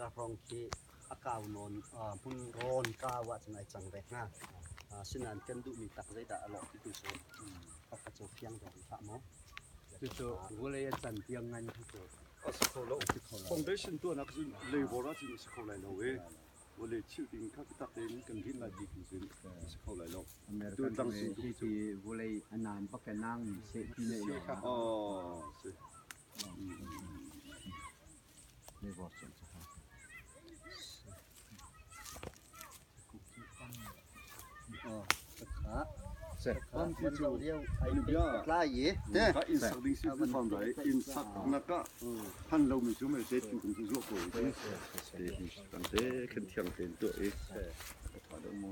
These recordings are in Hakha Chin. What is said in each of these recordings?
Ka hrawng khi a kau nawn hmun rawn kau ahcun ai cang ve hnga. Asinain kan duhmi tak zeidah a lawh ti tu cu pakhat cu fiang deuh rih hlah maw? Cucu vawlei a can tiang ngan khi cu a si kho lo. Foundation tuahnak cun labor ahcun a si kho lai lo i vawlei chilh ding kha biatak tein kan rinh lai ti tu cun a si kho lai lo. American hi hi vawlei a naan bak a nang mi seh ti nei lo. Oh, si. Labor cun cu. Ka inn sak ding si tu thawng dai inn sak nak ah han lo mi cu mei te tu kan cu zuah ko i kan te khen thiang tein tuah i tha deuh mu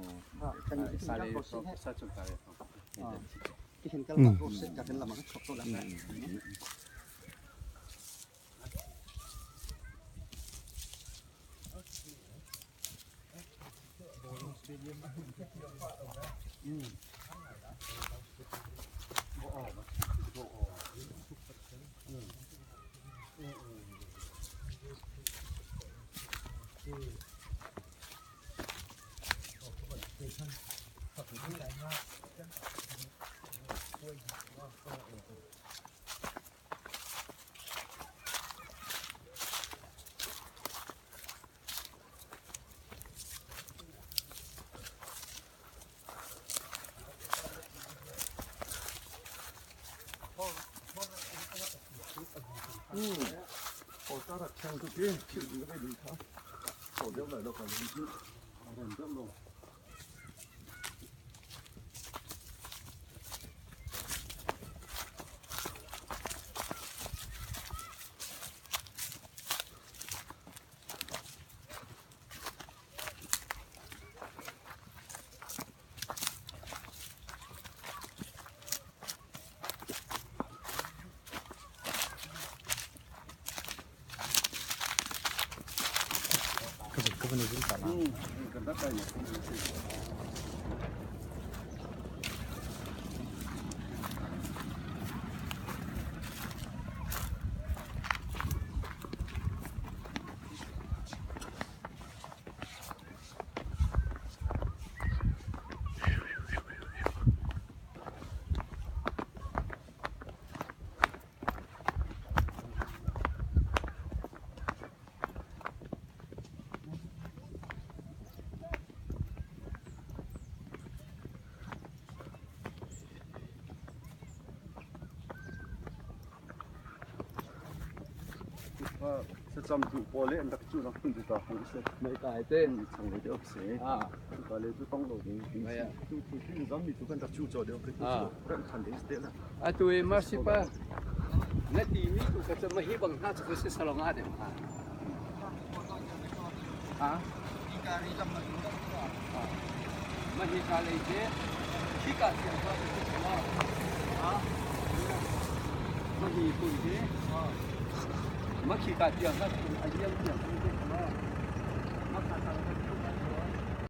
Sacam tu pawl le an rak cu nak hmun tu ta hung se. Mei kai te. Chang le deuh se. Tu ka le tu tong lo ding. Tu tu tu zam mi tu kan rak cu cho deuh ke tu cu ran than ding ste la. Atu i Marsipa na ti mi tu ka cu mahi bang hna cu si salong ah deuh ha. Ha? Mahi ka lei te khi ka tiang ka tu ma. Ha? Mahi kun hi ma khi ka tiang ka tu a liam tiang tu te ma. Ma kha ta ka tu.